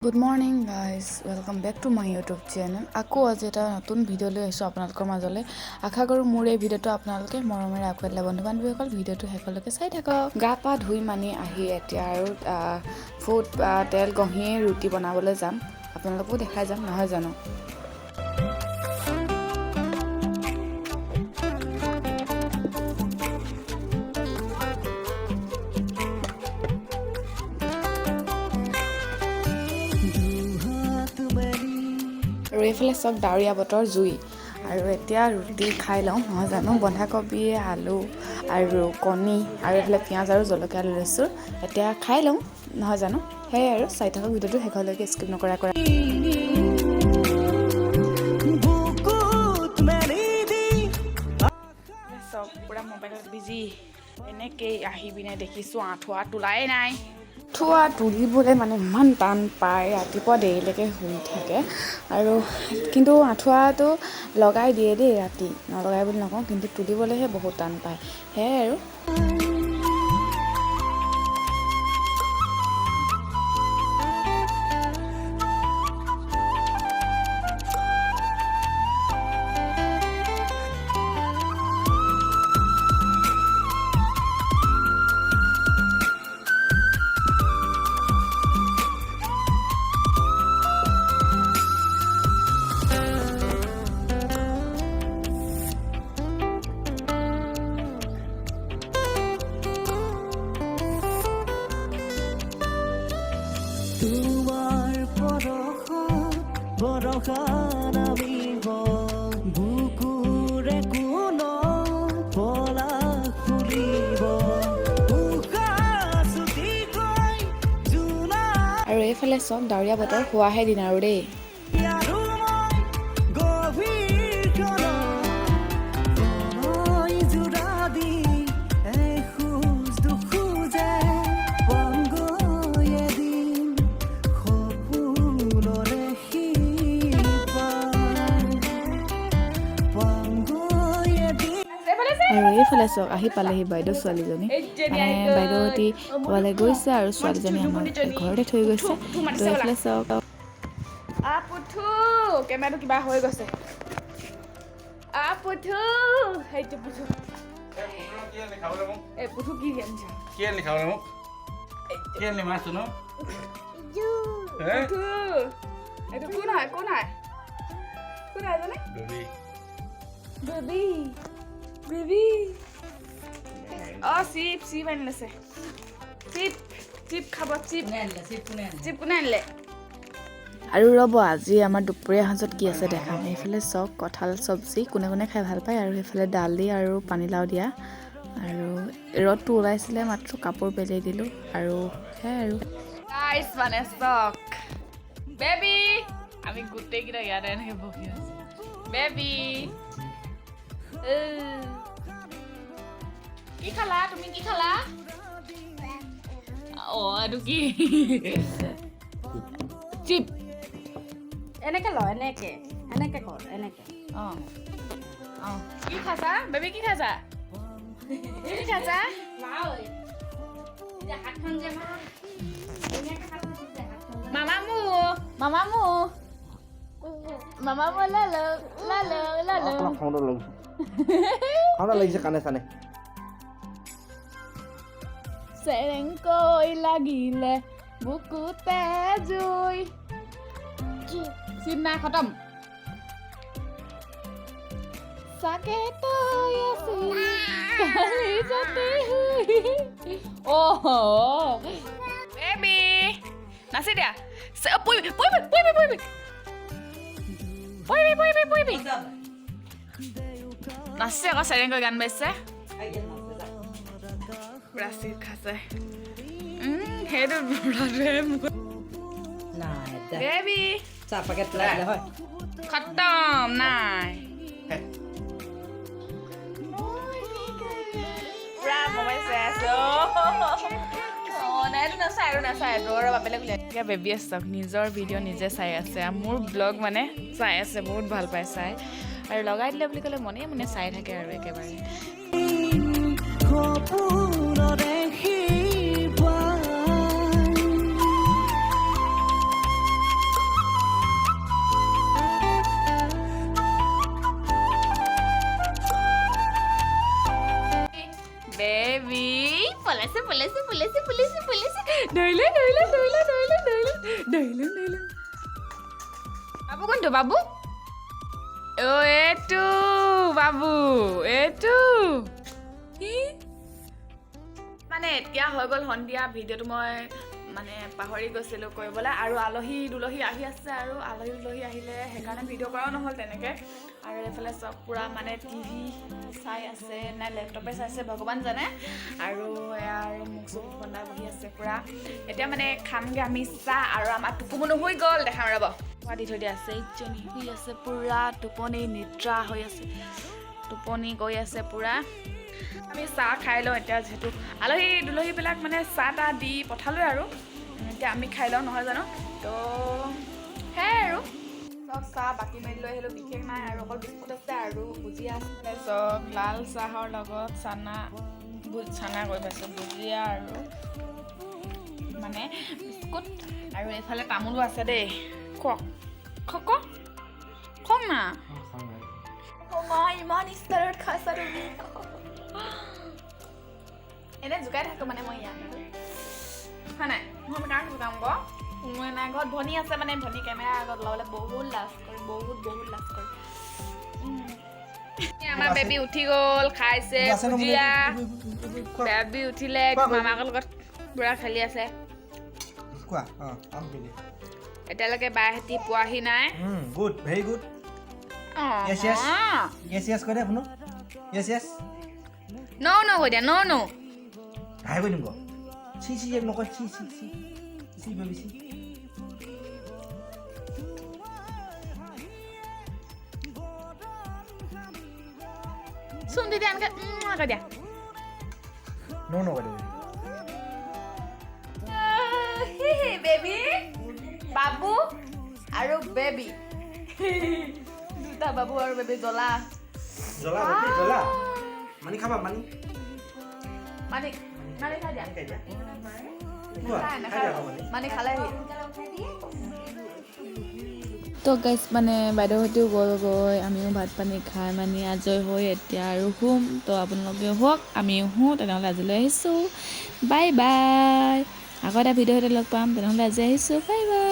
Good morning guys, welcome back to my YouTube channel. আকৌ আজি এটা নতুন ভিডিঅ' লৈ আহিছোঁ আপোনালোকৰ মাজলৈ। আশা কৰোঁ মোৰ এই ভিডিঅ'টো আপোনালোকে মৰমেৰে আঁকোৱালি ল'ব। বন্ধু বান্ধৱীসকল, ভিডিঅ'টো শেষলৈকে চাই থাকক। গা পা ধুই মানি আহি এতিয়া আৰু ফুট তেল ঘঁহিয়ে ৰুটি বনাবলৈ যাম। আপোনালোকো দেখাই যাম, নহয় জানো? আৰু এইফালে চব ডাৱৰীয়া বতৰ, জুই। আৰু এতিয়া ৰুটি খাই লওঁ, নহয় জানো? বন্ধাকবি, আলু আৰু কণী আৰু এইফালে পিঁয়াজ আৰু জলকীয়া লৈ লৈছোঁ। এতিয়া খাই লওঁ, নহয় জানো? সেয়াই আৰু চাই থাকক ভিডিঅ'টো শেষলৈকে স্কিপ নকৰাকৈ। বুকুত মেলি দি। চব পূৰা মোবাইলত বিজি। এনেকেই আহি পিনে দেখিছোঁ আঁঠুৱা তোলাই নাই। আঁঠুৱা তুলিবলৈ মানে ইমান টান পায়, ৰাতিপুৱা দেৰিলৈকে শুই থাকে। আৰু কিন্তু আঁঠুৱাটো লগাই দিয়ে দেই ৰাতি, নলগাই বুলি নকওঁ, কিন্তু তুলিবলৈহে বহুত টান পায়। সেয়াই আৰু। তোমাৰ পৰশত বৰষা নামিব, বুকুৰে কোন পলাশ ফুলিব, উশাহ চুটিকৈ জোনাক। আৰু এইফালে চব ডাৱৰীয়া বতৰ, হোৱাহে দিন আৰু দেই। আৰু মই গভীৰ প্ৰণয় জোৰা দি এখোজ দুখোজে পামগৈ এদিন সপোনৰে সিপাৰ, পামগৈ এদিন। আৰু এইফালে চাওক, আহি পালেহি বাইদেউ ছোৱালীজনী। মানে বাইদেউহঁতি ক'ৰবালৈ গৈছে আৰু ছোৱালীজনী আমাৰ ঘৰতে থৈ গৈছে। তো এইফালে চাওক। আ পুথু, কেমেৰাটো কিবা হৈ গৈছে। আ পুথু, সেইটো পুথু। কি আনিলি খাবলৈ মোক? এই পুথু, কি আনিছা? কি আনিলি খাবলৈ মোক? কি আনিলি মাছটো ন হে? পুথু, এইটো কোন হয়? কোন হয়? কোন হয় জানে? বেবী। Baby, baby. অ চিপ, চিপ আনি লৈছে। চিপ, চিপ খাব। চিপ, চিপ কোনে আনিলে? আৰু ৰ'ব, আজি আমাৰ দুপৰীয়া সাঁজত কি আছে দেখাম। এইফালে চাওক, কঁঠাল চব্জি কোনে কোনে খাই ভাল পায়? আৰু সেইফালে দালি আৰু পানীলাও দিয়া। আৰু ৰ'দটো ওলাইছিলে মাত্ৰ, কাপোৰ পেলাই দিলোঁ আৰু সেয়াই। আৰু গাইছ, মানে চাওক, বেবী, আমি গোটেইকেইটা ইয়াতে এনেকৈ বহি আছোঁ। বেবী, কি খালা তুমি? কি খালা? অ, এইটো কি? চিপ। এনেকে ল, এনেকে এনেকে কৰ, এনেকে। অঁ অঁ কি খাইছা বেবী? কি খাইছা? কি খাইছা? হাতখন যে মা ধুনীয়াকে হাত দিছে, হাতখন যে। মামা মু, মামা মু, মামা মু, লালো লালো লালো। খাওঁতে লাগিছে, খাওঁতে লাগিছে কাণে চানে। চেৰেংকৈ লাগিলে বুকুতে জুই। চিন্না খতম। চাকে তই আছিল কলিজাতে শুই। অহ বেবী, নাচি দিয়া। পৰিবি, পৰিবি, পৰিবি, পৰিবি, পৰিবি, পৰিবি, পৰিবি। নাচিছে আকৌ, চেৰেংকৈ গান বাজিছে। পুৰা চিপ খাইছে। সেইটো বুঢ়াটোৱে মুখত। নাই। বেবী। চাহ পেকেট লাগিলে হয়। খতম, নাই। পুৰা মোবাইল চাই আছো। অঁ নাই, এইটো নাচাই আৰু নাচাই ৰ'বা, বেলেগ উলিয়াই। এতিয়া বেবী চাওক, নিজৰ ভিডিঅ' নিজে চাই আছে আৰু মোৰ ব্লগ মানে চাই আছে, বহুত ভাল পায় চাই। আৰু লগাই দিলে বুলি ক'লে মনে মনে চাই থাকে আৰু একেবাৰে। সপোনৰে সিপাৰ। পলাইছে পলাইছে পলাইছে পলাইছে পলাইছে, ধৰিলে ধৰিলে ধৰিলে ধৰিলে ধৰিলে ধৰিলে ধৰিলে। বাবু কোনটো বাবু? অ' এইটো বাবু, এইটো কি? মানে এতিয়া হৈ গ'ল সন্ধিয়া, ভিডিঅ'টো মই মানে পাহৰি গৈছিলোঁ কৰিবলৈ, আৰু আলহী দুলহী আহি আছে, আৰু আলহী দুলহী আহিলে সেইকাৰণে ভিডিঅ' কৰাও নহ'ল তেনেকৈ। আৰু এইফালে চব পূৰা মানে টিভি চাই আছে নে লেপটপে চাইছে ভগৱান জানে। আৰু এয়া আৰু মুখ চুখ বন্ধাই বহি আছে পূৰা। এতিয়া মানে খামগৈ আমি চাহ, আৰু আমাৰ টোপনি হৈ গ'ল, দেখাম ৰ'ব। খোৱা দি থৈ দিয়া আছে, এইজনী শুই আছে পূৰা টোপনি নিদ্ৰা হৈ আছে, টোপনি গৈ আছে পূৰা। আমি চাহ খাই লওঁ এতিয়া, যিহেতু আলহী দুলহীবিলাক মানে চাহ তাহ দি পঠালোঁ আৰু এতিয়া আমি খাই লওঁ নহয় জানো। তো সেয়াই আৰু চব চাহ বাকি মেলি লৈ আহিলোঁ, বিশেষ নাই আৰু, অকল বিস্কুট আছে আৰু ভুজিয়া আছে। চব লাল চাহৰ লগত চানা, চানা কৰি পাইছোঁ, ভুজিয়া আৰু মানে বিস্কুট। আৰু এইফালে তামোলো আছে দেই, খওক খক খওক না। মা ইমান ষ্টাইলত খাইছা তুমি। এনে জোকাই থাকোঁ মানে মই ইয়াত, হয় নাই? মই কাক জোকাম ক, কোনোৱে নাই ঘৰত, ভনী আছে মানে, ভনী কেমেৰা আগত ওলাবলৈ বহুত লাজ কৰে, বহুত বহুত লাজ কৰে। আমাৰ বেবী উঠি গ'ল, খাইছে ভুজিয়া। বেবী উঠিলে মামাকৰ লগত পূৰা খেলি আছে। এতিয়ালৈকে বাইহঁতি পোৱাহি নাই। Good, very good. Yes yes yes yes কৈ দে শুনো, য়েছ য়েছ। ন' ন' কৈ দিয়া, ন' ন'। হাই কৈ দিম ক, চি চি নকয়, চি চি চি চি বেবী চি। চুম দি দিয়া, এনেকৈ কৈ দিয়া। ন' ন' কৈ দিয়া। বেবী বাবু আৰু বেবী, দুটা বাবু আৰু বেবী। জ্বলা জ্বলা বেবী জ্বলা, মানি খাবা, মানি মানি মানি খাই দিয়া, মানি খালে। তো গাইজ মানে বাইদেউহঁতেও গ'ল গৈ, আমিও ভাত পানী খাই মানে আজৰি হৈ এতিয়া আৰু শুম। তো আপোনালোকেও শুৱক, আমিও শুওঁ। তেনেহ'লে আজিলৈ আহিছোঁ, বাই বাই। আকৌ এটা ভিডিঅ' সৈতে লগ পাম। তেনেহ'লে আজি আহিছোঁ, বাই বাই।